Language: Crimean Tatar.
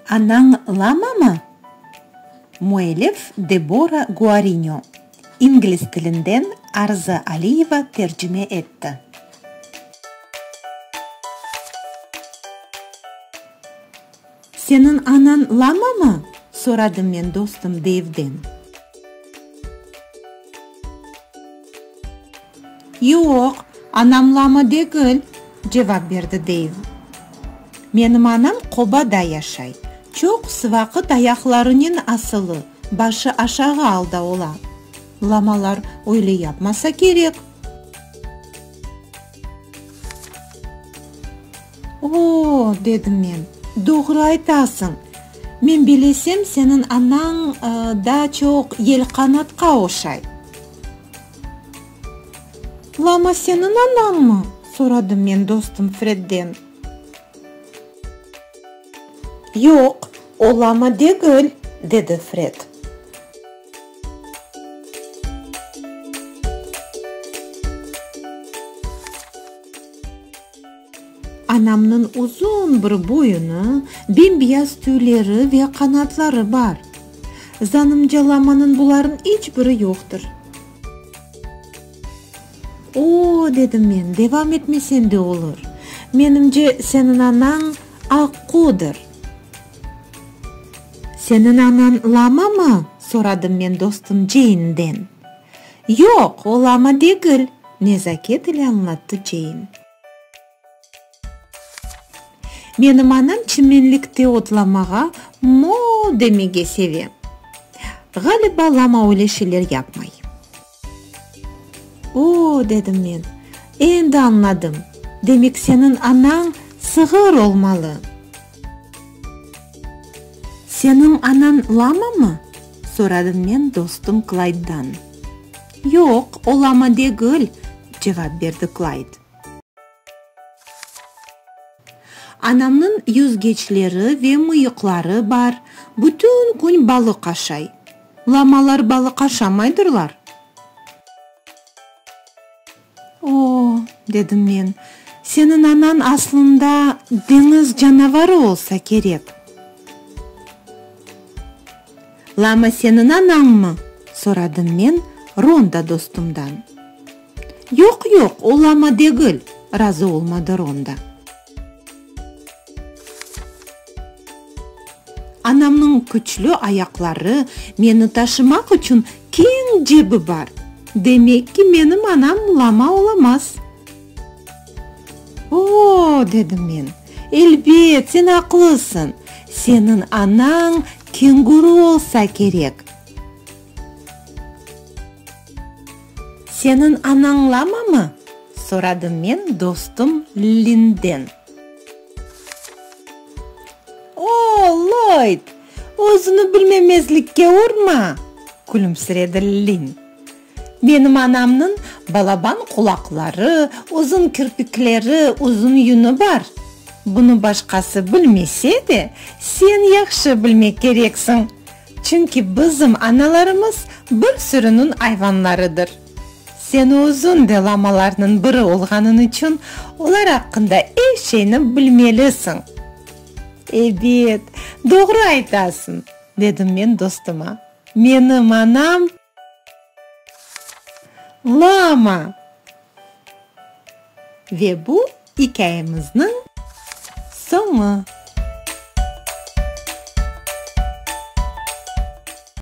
Anañ lamamı? Müellif Debora Guarinyo, ingliz tilinden Arzı Aliyeva tercime etti. Seniñ anañ lamamı? soradım men dostum Deyvden. Yoq, anam lama degil, cevap berdi Deyv. Menim anam qobada yaşay. Çoqusı vaqıt ayaqlarınen asılı, başı aşağı alda ola. Lamalar öyle yapmasa kerek. O, dedim men, doğru aytasıñ. Men bilesem, seniñ anañ daa çoq yelqanatqa oşay. Lama seniñ anañmı? soradım men dostum Fredden. Yoq, o lama degil, dedi Fred. Anamnıñ uzun bir boyunı, bem-beyaz tüyleri ve qanatları bar. Zanımca, lamanıñ bularnıñ iç biri yoqtır. O, dedim men, devam etmesen de olur. Menimce, seniñ anañ aqqudır. Seniñ anañ lamamı? soradım men dostum Ceynden. Yoq, o lama degil, nezaket ile añlattı Ceyn. Menim anam çimenlikte otlamağa, mo demege seve. Ğaliba, lama öyle şeyler yapmay. O, dedim men, endi añladım, demek seniñ anañ sığır olmalı. Seniñ anañ lamamı? soradım men dostum Klayddan. Yoq, o lama degil, cevap berdi Klayd. Anamnıñ yüzgeçleri ve mıyıqları bar, bütün kün balıq aşay. Lamalar balıq aşamaydırlar? O, dedim men, seniñ anañ aslında deñiz canavarı olsa kerek. Lama seniñ anañmı? soradım men Ronda dostumdan. Yoq, yoq, o lama degil, razı olmadı Ronda. Anamnıñ küçlü ayaqları, meni taşımaq içün keñ cebi bar. Demek ki, menim anam lama olamaz. O, dedim men, elbet, sen aqlısıñ. Seniñ anañ kenguru olsa kerek. Seniñ anañ lamamı? soradım men dostum Linden. O, Lloyd, özüni bilmemezlikke urma, külümsiredi Lin. Menim anamnıñ balaban qulaqları, uzun kirpikleri, uzun yünü bar. Bunı başqası bilmese de, sen yahşı bilmek kereksiñ. Çünki bizim analarımız bir sürüniñ ayvanlarıdır. Sen özüñ de lamalarnıñ biri olğanıñ içün olar aqqında er şeyni bilmelisiñ. Ebet, doğru aytasıñ, dedim men dostuma. Menim anam lama. Ve bu ikâyemizniñ soñu.